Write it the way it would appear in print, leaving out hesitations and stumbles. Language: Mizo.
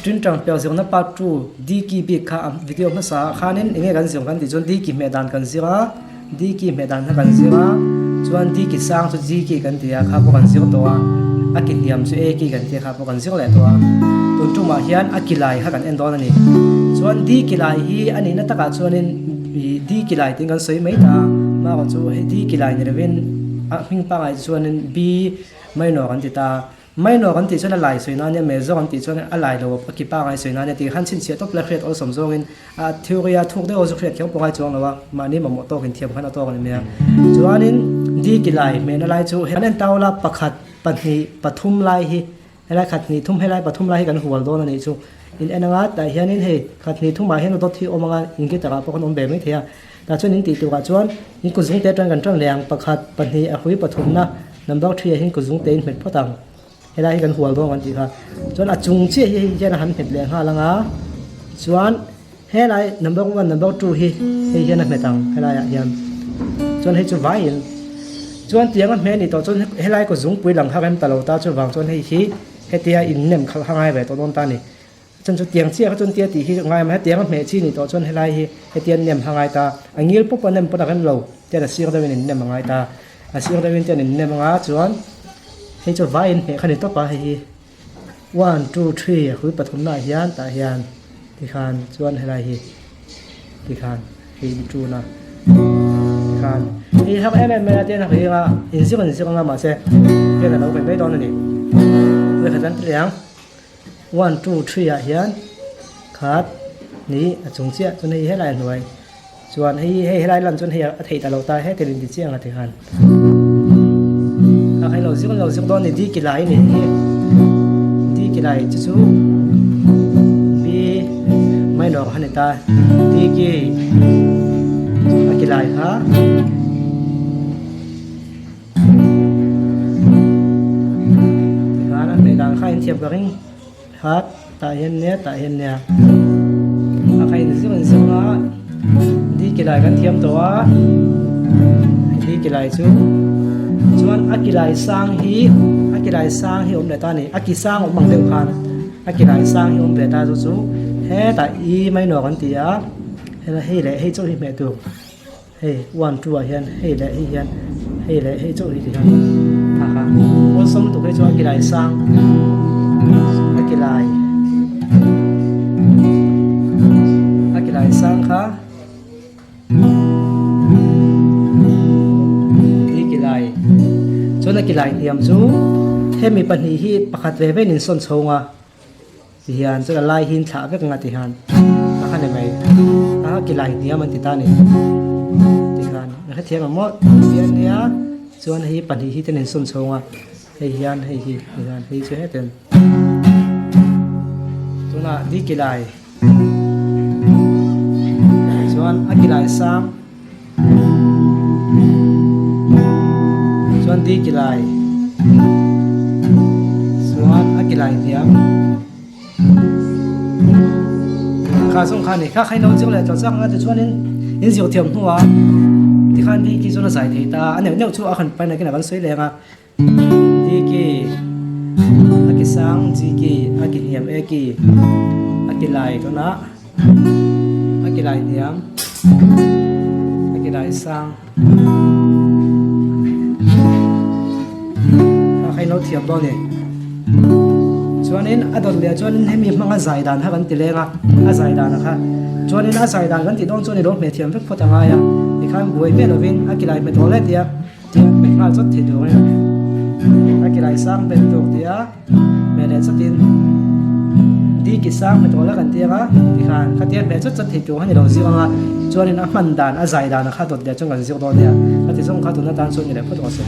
Ṭinṭang piak zirna part 2 Diki bik kha a video hmasa ah khanin enge kan zir kan tih chuan Diki hmeh dan kan zir a, Diki hmeh dan kha kan zir a, chuan Diki sang chu Gki kan ti a kha pawh kan zir tawh a, a ki hniam chu Aki kan ti a kha pawh kan zir leh tawh a. Tun tumah hian a ki lai kha kan en dawn a ni. Chuan Diki lai hi a nihna takah chuanin ih Diki lai tiin kan sawi mai ta a, marawh chu hei Diki lai ni lovin a hming pangngai chuanin B minor kan ti ta a. Minor kan tih chuan a lai sawi nan nia, major kan tih chuan a lai lo a ki pangai sawi nan nia tih khan chhinchhiah tawp la hriat awlsawm zawngin a theory a thuk deuh chu hriat kher pawh ngai chuang lo a, mahni mamawh tawkin thiam khan a tawk a ni mai a. Chuanin di ki lai hmehna lai chu kan en tau la pakhat, pahnih, pathum lai hi helai khat hnih thum helai pathum lai hi kan hual dawn a nih chu. In en anga tah hianin hei khat hnih thumah hian dawt hi awm anga in guitar ah pawh khan awm ve mai thei a. Tah chuan in tih turah chuan in kut zungte atang kan tan leh ang pakhat, pahnih a hrui pathumna Number 3 ah hian kut zungte in hmet phawt ang. Helai hi kan hual dawn kan tih kha. Chuan a chung chiah hi hei hian a han hmet leh nghal ang a. Chuan helai number 1, number 2 hi hei hian a hmet ang helai ah hian. Chuan hei chu vaiin. Chuan tiang a hmeh a nih tawh chuan helai kut zungpui lang kha rem ta lo ta chuvang chuan hei hi hetia in nem khalh kha ngai ve tawh dawn ta a ni. Chuan chu tiang chiah kha chuan tia tih hi ngai a hetiang a hmeh chi nih tawh chuan helai hi hetiang nem kha ngai ta a ngil pawp a nem pawn a rem lo tian a sir deuhin in nem a ngai ta a sir deuhin tian in nem anga chuan hei chu vai in hmeh kha ni tawp a hei hi one two three a hrui pathum naah hian tah hian tikhan chuan helai hi tikhan hei in tun a tikhan hei har em em mai a tian a hrui anga inzir inzir anga mahse tian a lo ve mai dawn a ni vawikhat an ti leh ang. One two three ah hian khat ni a chung chiah chuan hei helai a hnuai chuan hei hei helai lan chuan hei a theih ta lo ta heti in ti chiang a ti khan a hei lo zir lo zir dawn ni di ki lai ni hi di ki lai chu chu b minor kha ni ta di ki a ki lai kha. Tikhan a hmeh dan kha inthiam ka ring khat tah hian nia tah hian nia a kha inzir inzir a di ki lai kan thiam tawh a di ki lai chu chuan a ki lai sang hi a ki lai sang hi awm leh ta a ni a ki sang awm ang deuh khan a ki lai sang hi awm ve ta chu chu hetah i mai nuam an ti a hei leh hei chauh hi hmeh tur. Hei one two ah hian hei leh hei hian hei leh hei chauh hi ti hian tha kha awlsam lutuk hi chu a kilai sang a kilai a kilai sang kha hi kilai chuan a kilai hniam chu hemi pahnih hi pakhat ve ve in sawn chhawng a. Ti hian chuan a lai hi in thlah vek ang a ti hian a kha ni mai a ki lai hniam an ti ta a ni ti khan a hrethiam ang maw ti a nia chuan hei pahnih hi ten in sawn chhawng a hei hian hei hi ti hian hei chu hetin tunah di ki lai chuan a ki lai sang chuan di ki lai chuan a ki lai hniam kha zawng kha a ni kha kha in lo zir leh tawh chak ang a tichuanin in zir thiam hnuah tikhan di ki chuan a zai thei ta a neuh neuh chu a han pain a kan sawi leng a di ki a ki sang g ki a ki hniam a ki a ki lai tunah a ki lai hniam a ki lai sang a kha in lo thiam dawn a ni chuanin a dawt leh chuanin hemi hmanga zai dan kha kan ti leng a a zai dan kha chuanin a zai dan kan tih dawn chuan i lo hmeh thiam vek phawt a ngai a tikhan buai miah lovin a ki lai hmet awl e tia. Tiang hmeh nghal chawt thei tur a a ki lai sang hmet tur tia hmeh leh chawtin di ki sang hmet awl a kan tia a tikhan khatia hmeh chawt chawt thei tur a ni lo zir ang a chuanin a hman dan a zai dan a kha dawt leh chuan kan zir dawn nia a ti zawng kha tuna tan chuan ni leh phawt rawh se.